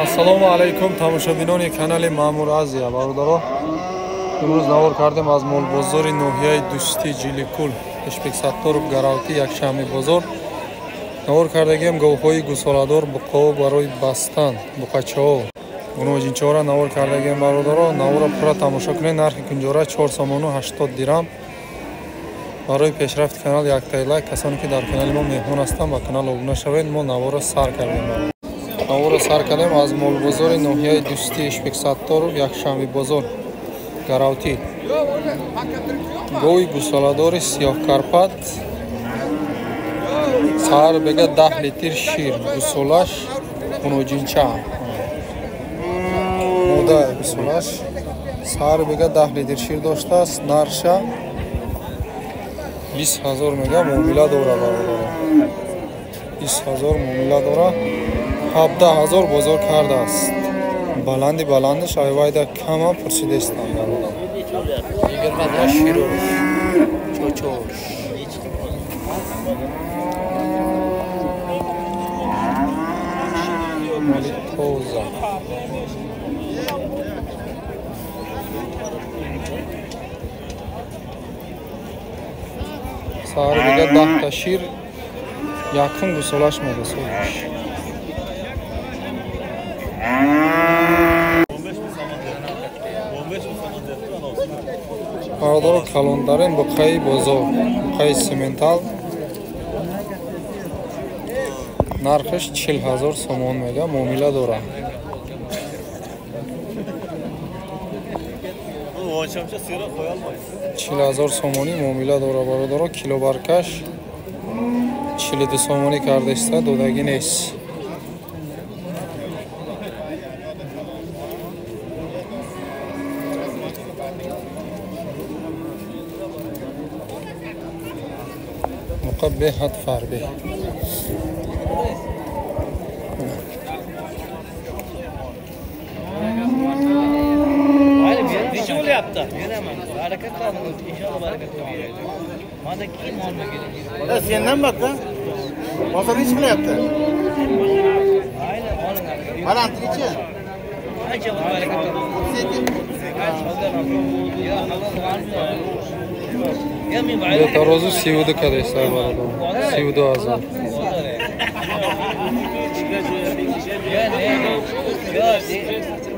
Ассалому алайкум тамошобинони канали Маъмур Азия. Бародаро, имрӯз навор кардем аз молбозори ноҳияи Дӯстӣ Ҷиликул, Ишбек Сатторов, Гаравти, якшанбе бозор. Навор кардагием говҳои гусоладор, буққаҳо барои бастан, буқачаҳо, гуноҷинчаҳоро навор кардагием. Бародаро, наворро пурра тамошо кунед. Нархи кунҷора 4 сомону 80 дирам. Барои пешрафти канал яктаи лайк. Касоне ки дар канали мо меҳмон ҳастанд, ба канал обуна шавед. Мо наворро сар кардем. Наворро сар кардем аз молбозори ноҳияи Дӯстӣ Ишбек Сатторов, якшанбе бозор, Гаравтӣ. Гови гусоладори сиёҳкарпат, саҳар бега 10 литр шир, гусолаш гуноҷинча, мода гусолаш саҳар бега 10 литр шир доштааст. Нарша 20 ҳазор мега, муомила дора. Бародаро, 20 ҳазор муомила дора. 17 ҳазор бозор кардааст. Баланди баландаш айвайда кама пурсидестам. Широш чочош мали тоза. Саҳар дига 10 та шир, якум гусолаш мега солаш. Бародаро, калондарин буққаи бозор, буққаи сементал, нархаш 40 ҳазор сомон мега, муомила дора. 40 ҳазор сомонӣ муомила дора. Бародаро, килобаркаш 42 сомонӣ кардаиста, додагӣ нест. Муққа беҳад фарбеҳ. Sendan bak lan. Bozor nechi qilyapti? Baland nechi? Тарозу 32 кадеста, бародар. 32 ҳазор.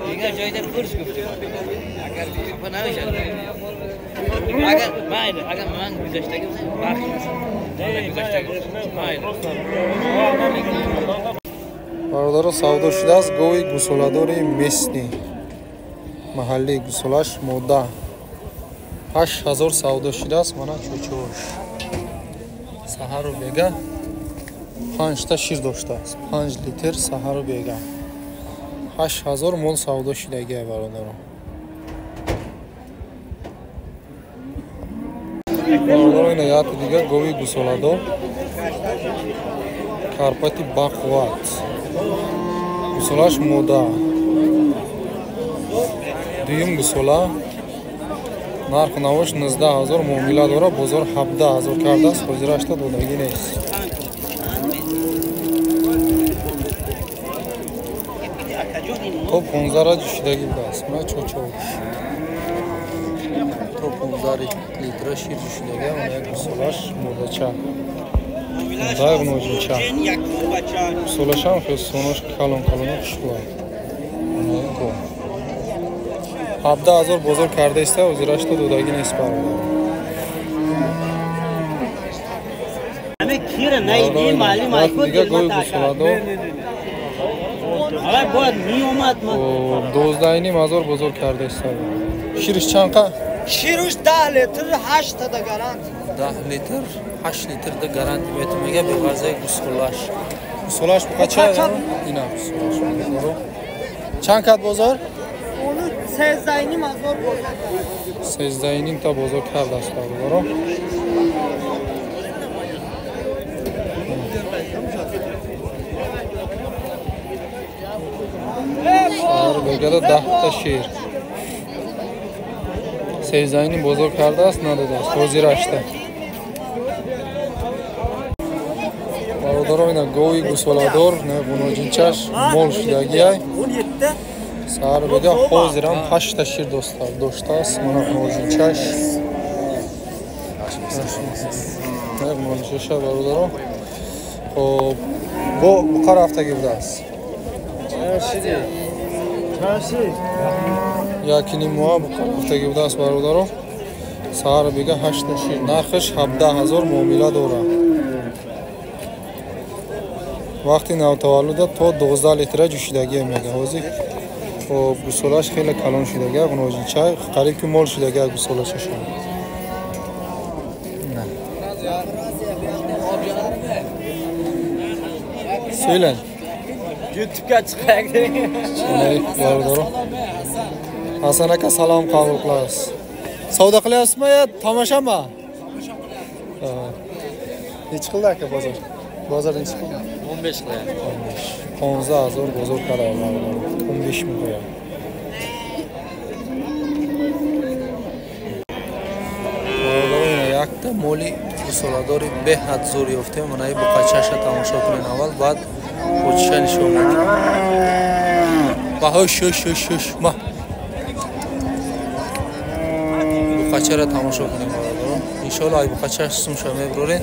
Дигар ҷойда курс гуфтем. Агар хафа намешавад. Агар майли, агар ман гузаштагӣ бахш. Гузаштагӣ майли. Бародаро, савдо шудааст гови гусоладори местни, маҳаллӣ, гусолаш мода, 8 ҳазор савдо шудааст. Мана чӯчош саҳару бега 5 та шир доштааст, 5 литр саҳару бега. 8 ҳазор мол савдо шудагия. Бародаро, бародаро, ина яки дигар гови гусоладор, карпати бақувват, гусолаш мода, дуюм гусола, нарху навош 19 ҳазор, муомила дора. Бозор 17 ҳазор кардааст, ҳозирашта додагӣ нест. То 15 ра ҷӯшидагӣ будааст. Мана чочош то 15 литра шир ҷӯшидагӣ. Мана як гусолаш модача, модаи гуноҷинча, гусолашам хеле сонош калон калоно хушбӯяд. 17 ҳазор бозор кардаиста, ҳозирашта додагӣ нест. Бародар, дига гови гусоладор 12,5 ҳазор бозор кардаиста. Шириш чанд қа? Шириш 10 литр, 8 та гарант. 10 литр, 8 литр да гаранти метум мега, беғарзаи гусолаш. Гусолаш буқача? Ина гусолаш. Чанд кат бозор? 13,5 ҳазор бозор. 13,5 та бозор кардааст, бародаро. Саҳар бегада 10 та шир. 13,5 бозор кардааст, надодааст. Ҳозирашта. Бародаро, ина гови гусоладор, ғуноҷинчаш мол шудагиай. Саҳар бега ҳозирам 8 шир доштааст. Мана ғуноҷинчаш. Ғуноҷинчаша бародаро. Хоб, бо буқа рафтагӣ будааст. Якиним моҳа буқа рафтагӣ будааст бародаро. Саҳар бега 8 шир. Нархаш 17,000 муомила дорад. Вақти навтаваллуда то 12 литра ҷӯшидагие мега. Ҳозир хоб гусолаш хеле калон шудага, ғуноҷинча қариб ки мол шудага гусолашаша. Сөйлен. YouTube'ga chiqaylik. Бародаро. Ҳасан ака салом қабул қилasiz. Savdo qilyapsizmi yo tomoshami? Nechi qildi aka bozor? Bozor nechi qildi? 15 qilyapti. 15,000 bozor qarayapti. 15 ming qo'yapti. Бародаро, якта моли гусоладори беҳад зӯр ёфтем. Мана ин буқачаша тамошо кунед аввал, баъд очиша нишон медиҳем. Ба ҳуш ҳуш ҳуш ҳуш ма. Буқачаро тамошо кунем бародаро. Иншоалло ай буқачаш сумша мебурорем.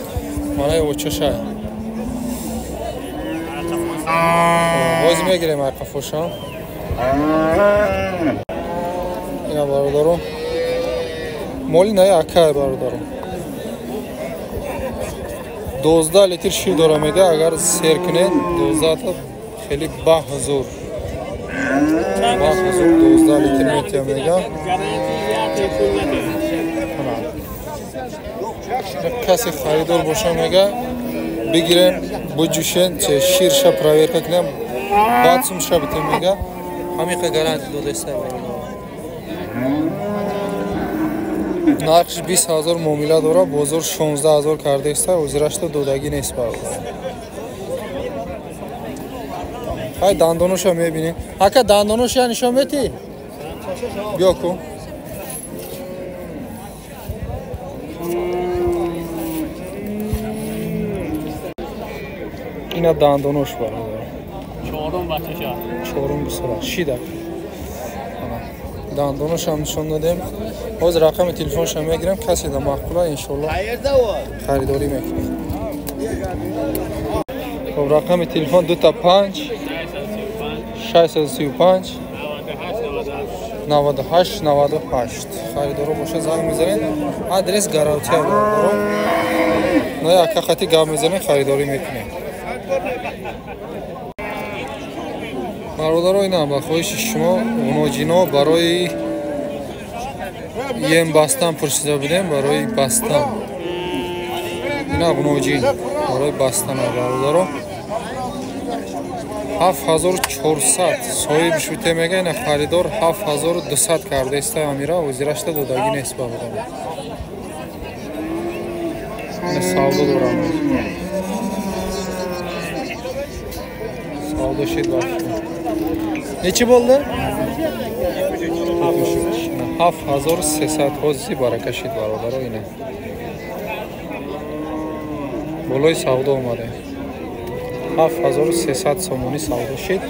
Мана ин очаша. Боз мегирем ай қафоша. Ина бародаро. Моли наи акай бародаро. 12 литр шир дора мега, агар сер кунед 12 та хеле баҳзур. Баҳзур 12 литр метия мега. Касе харидор боша мега, бигирен, буҷӯшен, ширша проверка кунем, баъд сумша битем мега. Ҳамиқа гарантия додаиста бародаро. Нархш 20,000 муомила дора, бозор 16,000 кардаиста, ҳозирашта додагӣ нест бародар. Ҳай дандоноша мебинем. Ака дандоноша нишон метӣ? Биё ку. Ина дандонош бародар. Чорум бачаша. Чорум гусола. Шида. Дандоношам нишон додем. Ҳозир рақами телефоншам мегирем, касе да маъқула иншоалло харидорӣ мекунем. Хоб, рақами телефон 25 635 98 98. Харидоро боша занг мезанед. Адрес Гаравтия бародаро. На яка хати гап мезанед, харидорӣ мекунем. Бародаро, ина ба хоҳиши шумо ғуноҷино барои ем бастан пурсида будем, барои бастан. Ина ғуноҷин барои бастан бародаро. 7400 соҳибш бите мега, ина харидор 7200 кардаиста амира, ҳозирашта додагӣ нест бародаро. Ина савдо дорам. Савдо шид башту. Neçi bo'ldi? 73. 7300 ҳозир барака шид бародаро ина. Болои савдо омада. 7300 сомонӣ савдо шид.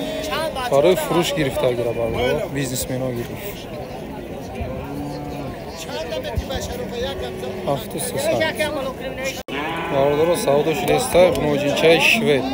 Барои фурӯш гирифта гира бародаро, бизнесмено гирифт. 7300. Бародаро савдо шидаста ғуноҷинчаи швед.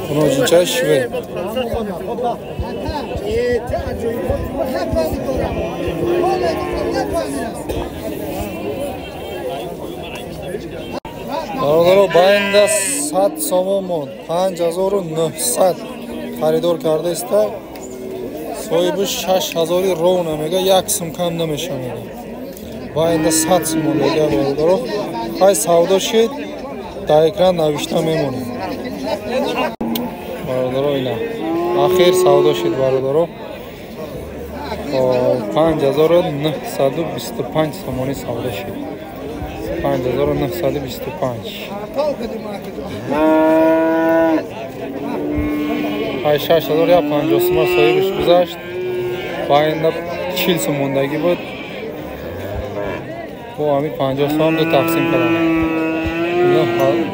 Ғуноҷинчаи швед. Бародаро, байнда 100 сомон монд. 5900 харидор кардаиста. Соҳибаш 6000 ровна мега, як сум кам намеша мега. Байнда 100 сомон мега бародаро. Хай савдо шид, дар экран навишта мемонем. Бародаро, ина Ахир савдо шид бародаро. 5925 сомонӣ савдо шид. 5925. 6050 сомон соҳибаш гузашт. Байнда 40 сом мондагӣ буд. Бо ҳамин 50 сом ду тақсим кардам.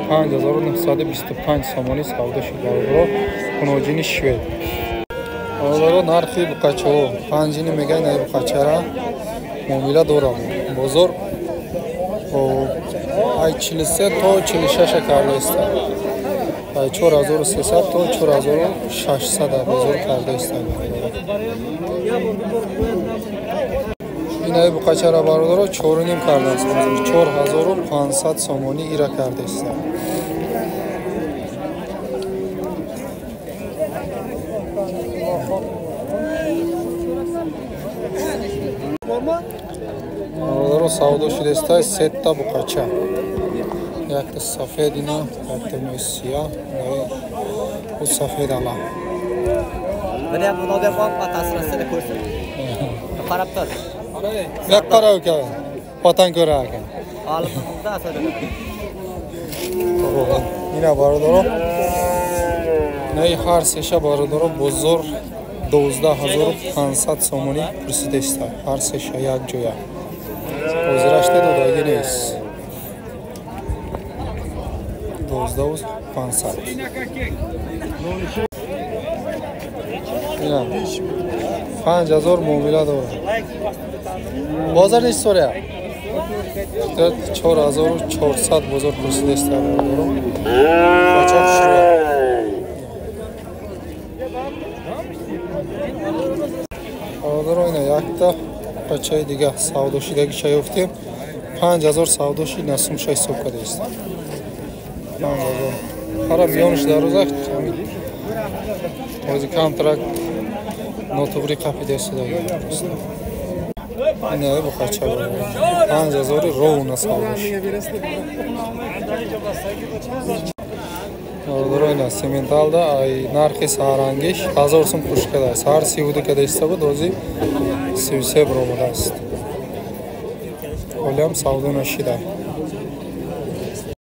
5925 сомонӣ савдо шуд бародаро. Хуноҷини швед. Бародаро нархи буқачаҳо панҷини мегӯянд ай буқачара муомила дорам. Бозор ай 43 то 46 карда иста. Ай 4300 то 4600 бозор карда иста. Ин ай буқачара бародаро 4.5 кардааст. 4500 сомонӣ ира карда иста. Бародаро савдо шудааст сетта буқача. Якта сафед ина, якта мӯи сиёҳ, у сафед ала. Як қарав ка, ватан ko'ra ekan. Ина бародаро, инаи ҳар сеша бародаро бозор 12500 сомонӣ пурсидаиста. Ҳар сеша як ҷоя. Ҳозираш додагӣ нест. 12500. Ина 5000 муомила дорад. Бозор нест соря? 4400 бозор пурсидаиста бародаро. Қочоқ шуд. Бародаро ина якта бачаи дига савдошидагиша ёфтем. 5000 савдоши насумша ҳисоб кардааст. 5000. Ҳара миёнаш дароза ҳози камтарак нотуғри қапидааст. Ина буқача 5000 ровно савдоши. Бародаро ина сементалда ай нархи саҳарангиш 1000 сум хуш кардааст. Саҳар 32 кардааста буд, ҳозир 33 баромадааст. Ҳолиам савдо нашида.